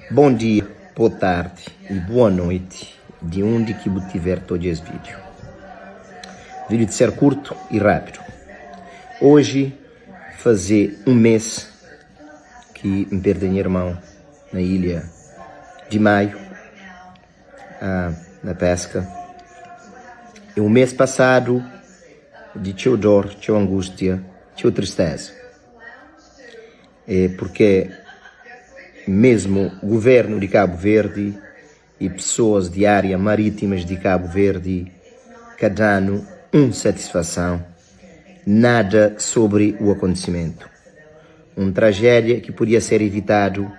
Bom dia, boa tarde e boa noite di undi ki bu tiver ta odja es vídeo. Vídeo di ser curto e rápido. Hoje faze um mês ki N perde nha irmão na ilha di Maio, na pesca. E um mês passado di txeu dor, txeu angústia, txeu tristeza. É porque mesmo governo di Cabo Verde e pessoas di área marítimas di Cabo Verde ka danu um satisfação nada sobre o acontecimento. Um tragédia ki podia ser evitado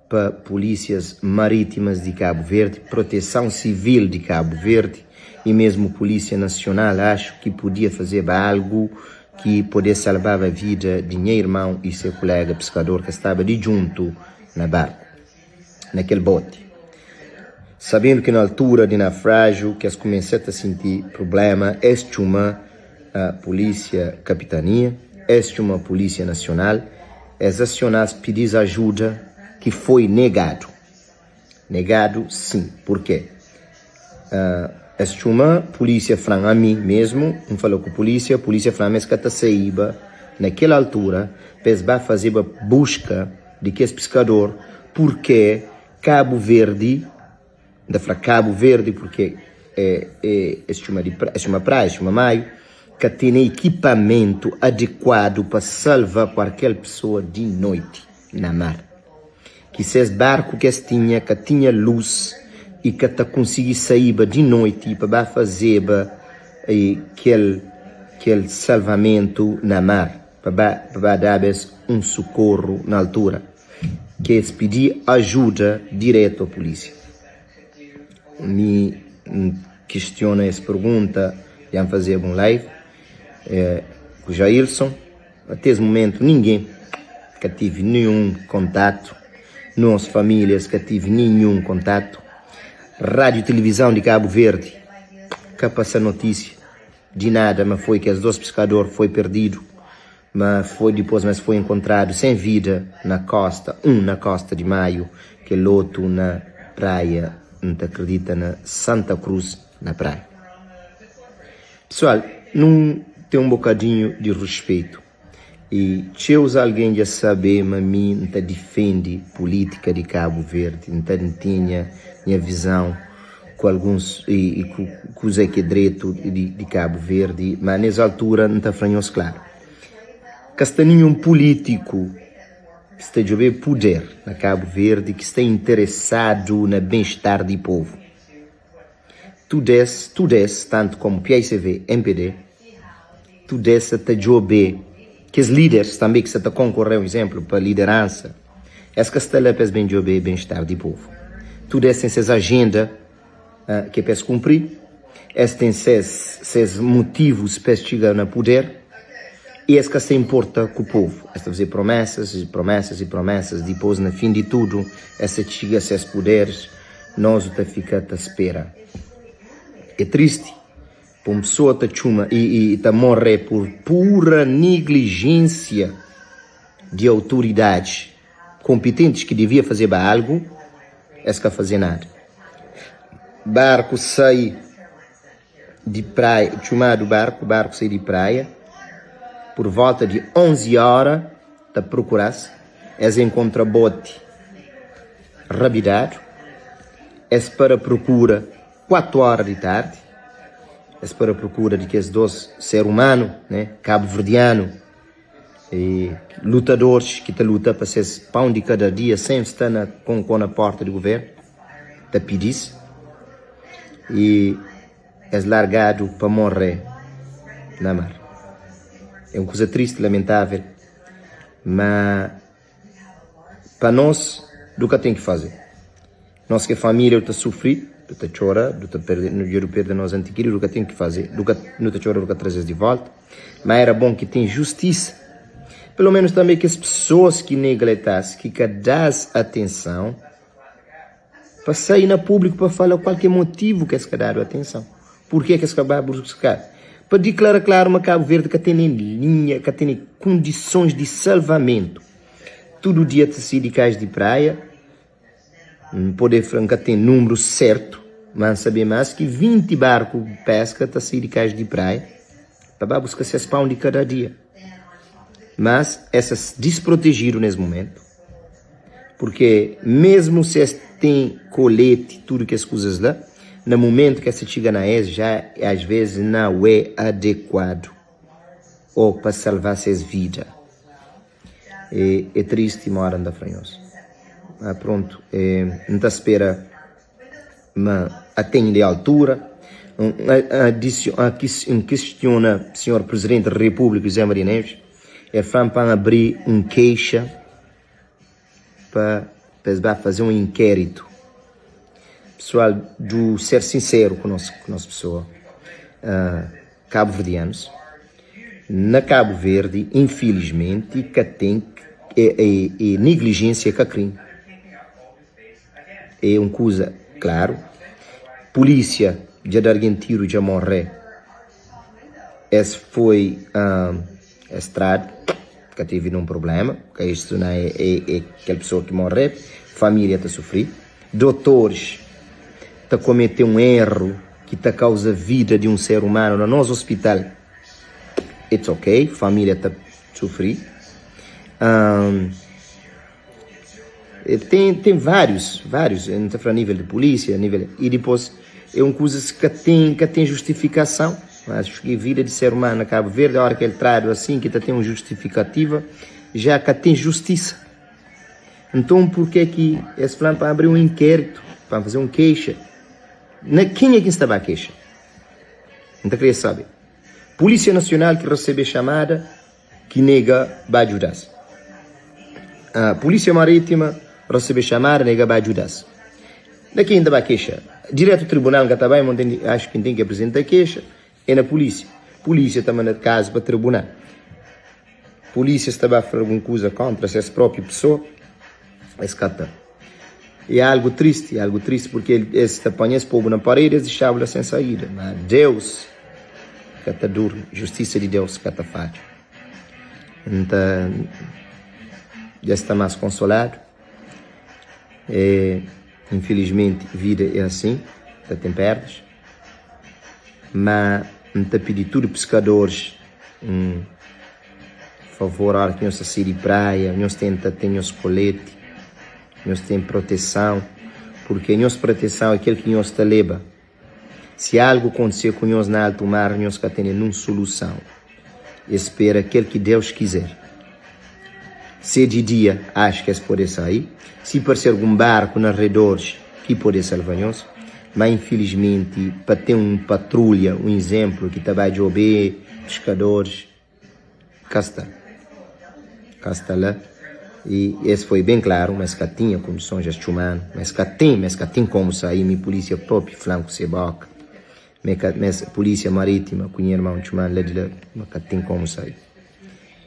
pa polícias marítimas di Cabo Verde, proteção civil di Cabo Verde e mesmo polícia nacional acho ki podia fazeba algo ki pode salvaba vida di nha irmão e se colega pescador ki staba di djuntu na barco, na kel boti. Sabendo ki na altura di naufrágio ki es kumesa ta sinti problema es txuma polícia capitania, es txuma polícia nacional, es acionas pidis ajuda ki foi negadu. Negadu sim, purke es txuma polícia flan ami mesmu, N fala ku polícia, polícia flan ma es ka ta saiba na kel altura pa es ba fazeba buska di kes piskador purke Cabo Verde N ta fla Cabo Verde purke es txuma di es txuma praia, es txuma Maio, ka tene ekipamentu adekuadu pa salva kualker pesoa di noiti na mar. Ki ses barku ki es tinha ka tinha lus i ka ta konsigi saiba di noiti pa ba fazeba kel kel salvamentu na mar, pa ba pa ba daba es un sokorru na altura. Ki es pidi ajuda diretu a pulísia. Mi N kistiona es pergunta dja N fazeba un live ku Jailson, ate es mumentu ningen ka tive ninhun kontatu, nos familias ka tive ninhun kontatu, rádiu tilivizon di Kabu Verdi ka pasa notísia di nada ma foi kes 2 piskador foi perdidu. Ma foi dipôs ma es foi enkontradu sen vida na kósta, un na kósta di Maio, kel otu na praia, N ta kridita na Santa Cruz, na praia. Pesoal, nu ten un bokadinhu di ruspetu i txeus algen dja sabe ma mi N ta difende pulítika di Kabu Verdi, N ta tinha nha vizãu ku alguns i ku kuze ki é dretu di Kabu Verdi, ma nes altura N ta fla nhos klaru, ka sta ninhun pulítiku ki sta djobe puder na Kabu Verdi ki sta interesadu na ben-star di povu. Tudu es, tudu es, tantu komu paicv, mpd, tudu es sa ta djobe kes líderes tanbe ki sa ta konkorre, un izénplu, pa lideransa, es ka sta la pa es ben djobe ben-star di povu. Tudu es ten ses ajenda ki é pa es kunpri, es ten ses ses motivus pa es txiga na puder i es ka sta inporta ku povu. Es ta faze promesas i promesas i promesas, dipôs na fin di tudu es ta txiga ses puderis. Nos nu ta fika ta spera. É tristi pa un pesoa ta txuma i ta morre pur pura niglijénsia di autoridadis konpitentis ki devia fazeba algu, es ka faze nada. Barku sai di praia, txumadu barku, barku sai di praia pur volta di 11 óra ta prokura-s, es enkontra boti rabidadu, es para prokura 4 óra di tardi, es para prokura di kes dos ser umanu, né, kabuverdianu e lutadoris ki ta luta pa ses pão di kada dia, sen sta na konko na porta di guvernu ta pidi-s. I es largadu pa morre na mar. É un kuza tristi, lamentável, ma pa nos du ka ten ki faze. Nos ki é família du ta sufri, du ta txora, du ta perde, no dja du perde nos enti kiridu, du ka ten ki faze, du ka, nu ta txora du ka traze-s di volta, ma era bon ki ten justisa. Pelo menus tanbe kes pesoas ki negleta-s, ki ka da-s atenson, Pa sai na públiku pa fala kualker motivu ki es ka dadu atenson. Purke ki es ka ba buska? Pa diklara klaru ma Kabu Verdi ka tene linha, ka tene kondisons di salvamentu. Tudu dia ta sai di kais di praia. N pode fla, N ka ten nunbru sertu, ma N sabe mas ki 20 barku peska ta sai di kais di praia pa ba buska ses pão di kada dia. Mas es sta disprotejidu nes mumentu, purke mesmu si es ten koleti, tudu kes kuzas la, na mumentu ki es ta txiga na es, ja as vezes nau é adekuadu o pa salva ses vida. É, é tristi mora N ta fla nhos. Ma prontu, é, N ta spera ma atende di altura. N kistiona Sinhor Presidenti di Repúblika José Maria Neves, el fla-m pa N abri un keixa pa es ba faze un inkéritu. Pesoal, du ser sinseru ku nos, ku nos pesoa, kabuverdianus, na Kabu Verdi, infilismenti, ka ten e neglijénsia ka krimi. É un kuza klaru. Pulísia dja da algen tiru dja morre. Es foi es tradu, ka tevi nun prublema. Ka istu na é kel pesoa ki morre, família ta sufri. Dotoris ta komete un erru ki ta kauza vida di un ser umanu na nos ospital. It's ok, família ta sufri. Tem, tem vários, vários, N ta fla nível de polícia, nível, e dipôs é um kuzas que ka tem, ka tem justificação. Acho que vida de ser humano na Cabo Verde, a hora que ele trado assim, que ta tem um justificativa, já ka tem justiça. Então por que que es fla pa abrir um inquérito, pa fazer um queixa? Na quem é que está ba queixa? N ta queria saber. Polícia Nacional que recebe chamada, ki nega ba djuda-s. Pulísia Marítima rasebe xamada, nega ba djuda-s. Na kenha N ta ba kexa? Diretu tribunal N ka ta bai, ma N ten di, axu ki N ten ki aprizenta kexa é na pulísia. Pulísia ta manda kazu pa tribunal. Pulísia sta ba fla algun kuza kóntra ses própi pesoa, es ka ta. É algu tristi, é algu tristi purki es ta panha es pobu na paredi, es dixabu la sen saída. Ma Deus ka ta durmi, justisa di Deus ka ta fadja. N ta dja sta más konsoladu. E, infilismenti, vida é asin, ta ten perdas. Ma N ta pidi tudu piskadoris un favor, ora ki nhos ta sai di praia, nhos tenta ten nhos koleti, nhos ten proteson, purke nhos proteson é kel ki nhos ta leba. Si algu kontise ku nhos na altu mar, nhos ka tene nun soluson. É spera kel ki Deus kizer. Se di dia, ax ki es pode sai. Si parse algun barku na redoris ki pode salva nhos. Má infilismenti, pa ten un patrulha, un izénplu ki ta ba djobe piskadoris, ka sta. Ka sta la. I es foi ben klaru ma es ka tinha kondisons, es txuma-nu, ma es ka ten, ma es ka ten komu sai. Mi pulísia própi fla-m ku se bóka. Ma e ka, ma es, pulísia marítima ku nha irmon txuma-nu la di la, ma ka ten komu sai.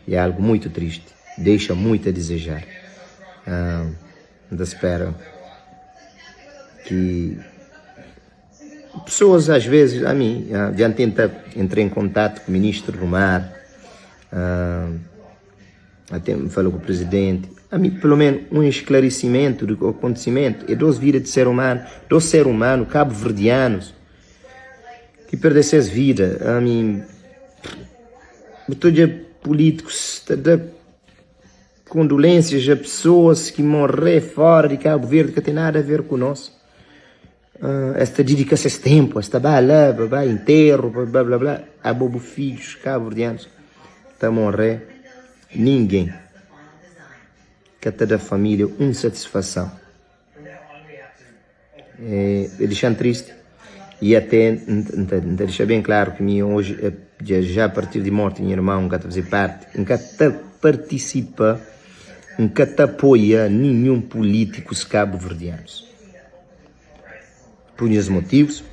É algu muitu tristi, dexa muitu a dizejar. N ta spera ki pesoas, às vezes, ami dja N tenta entra en kontatu ku ministru do mar, até N fala ku prizidenti, ami pelo menu un esclarecimentu di acontecimentu, é dos vida di ser humanu, dos ser humanu kabuverdianus ki perde ses vida, ami bu ta odja pulítikus ta da kondolênsias a pesoas ki morre fora di Kabu Verdi ka ten nada a ver ku nos, es ta didika ses tenpu, es ta ba la pa ba interu, pa bla bla bla, abo bu fidjus kabuverdianus ta morre, ningen ka ta da família un satisfason. É dexa-m tristi i até N ta dexa ben klaru ki mi oji, já a partir di morti di nha irmon, N ka ta faze parti, N ka ta partisipa, N ka ta apoia ninhun pulítikus kabuverdianus. Pur nhas motivus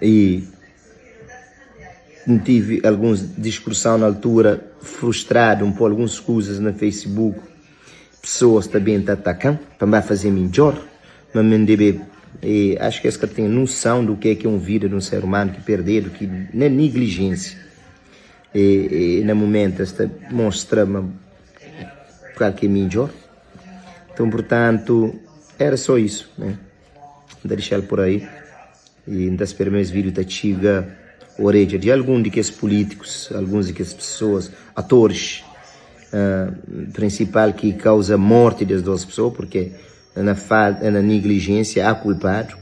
i N tive alguns diskurson na altura frustradu, N poi alguns kuzas na Facebook. Pesoas ta ben ta ataka-m pa N ba faze midjór, ma mi N debe. E acho ki es ka ten nusãu do ke ke un vida di un ser umanu ki perdedu ki na niglijénsia. E, e na mumentu es ta mostra ma kal ki é midjór. Nton, purtantu, Era só isso, né? N ta dixal por aí e N ta spera ma es vídeo ta txiga oredja di algun di kes políticos, alguns di kes pessoas, atores principal ki kauza morti des 2 pessoa, porque na falta, na negligência há culpado.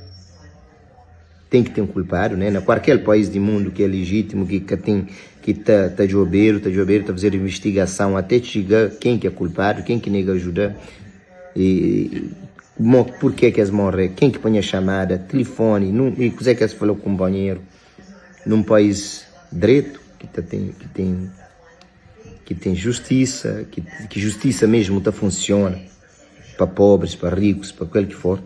Ten ki ten kulpadu, né? Na kualker país di mundu ki é legítimo, ki ka ten, ki ta ta djobedu, ta djobedu, ta fazedu investigason até txiga ken ki é kulpadu, ken ki nega ajuda i mo purke ki es morre, ken ki panha xamada, tilifoni, nu i kuzé ki es fala ku kunpanheru. Nun país dretu ki ta ten, ki ten, ki ten justisa, ki ki justisa mesmu ta funsiona. Pa pobris, pa rikus, pa kel ki for,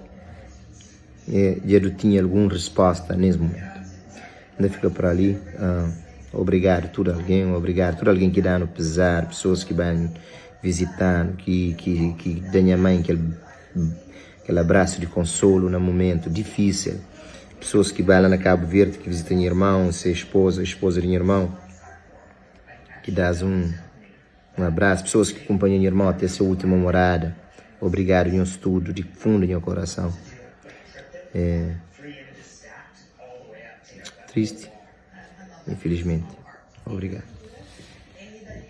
e dja du tinha algun risposta nes mumentu. N ta fika pra li. Obrigadu tudu algen, obrigadu tudu algen ki danu pezar, pesoas ki ben vizitanu, ki ki ki da nha mãe kel kel abrasu di konsolu na mumentu difisil, pesoas ki bai la na Kabu Verdi ki vizita nha irmon, se espoza, espoza di nha irmon, ki das un. Un abrasu pesoas ki kunpanha nha irmon ate se ultima morada obrigadu nhos tudu di fundu nha korason é tristi infilismenti obrigadu.